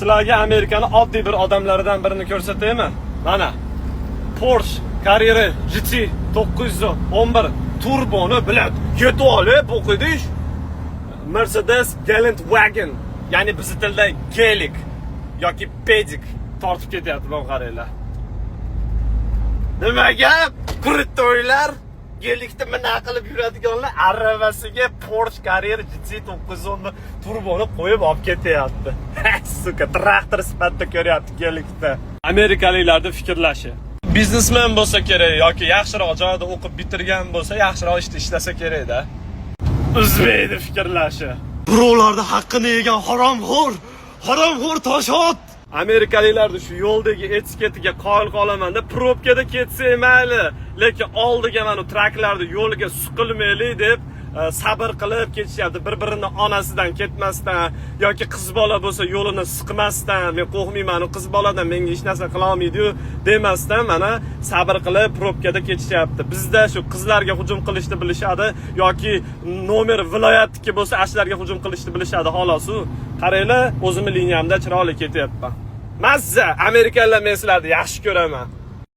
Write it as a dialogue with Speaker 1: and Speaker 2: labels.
Speaker 1: Sizlarga Amerikani oddiy bir odamlaridan birini ko'rsataymi? Mana. Porsche Carrera GT 911 turboni, блядь, yetib olib o'qidish. Mercedes Geländewagen, ya'ni bizni tilda gelik yoki pedik tortib ketyapti, mana qaranglar. Nima gap? Крутой lar gelikda mina qilib yuradiganlar aravasiga Porsche Carrera GT 911 turboni qo'yib olib ketyapti. Сука, traktor sifatida ko'ryapti gelikda. Amerikaliklarni fikrlashi. Biznesmen bo'lsa kerak yoki yaxshiroq joyda o'qib bitirgan bo'lsa, yaxshiroq ishda ishlasa kerakda. O'zbekni fikrlashi. Birovlarni haqqini yegan haromxo'r, haromxo'r toshot. Amerikaliklarni shu yo'ldagi etiketiga qoyil qolamanda, пробка da ketsak mayli, lekin oldiga mana traklarni yo'liga suqilmaylik deb sabr qilib ketishyapti. Bir-birini onasidan ketmasdan yoki qiz bola bo'lsa yo'lini siqmasdan, men qo'rqmayman, u qiz boladan menga hech narsa qila olmaydi-yu demasdan, mana sabr qilib пробка da ketishyapti. Bizda shu qizlarga hujum qilishni bilishadi yoki nomer viloyatniki bo'lsa, ashlarga hujum qilishni bilishadi xolos u. Qaranglar, o'zimni liniyamda chiroyli ketyapman. Mazza, amerikanlar, men sizlarni yaxshi ko'raman.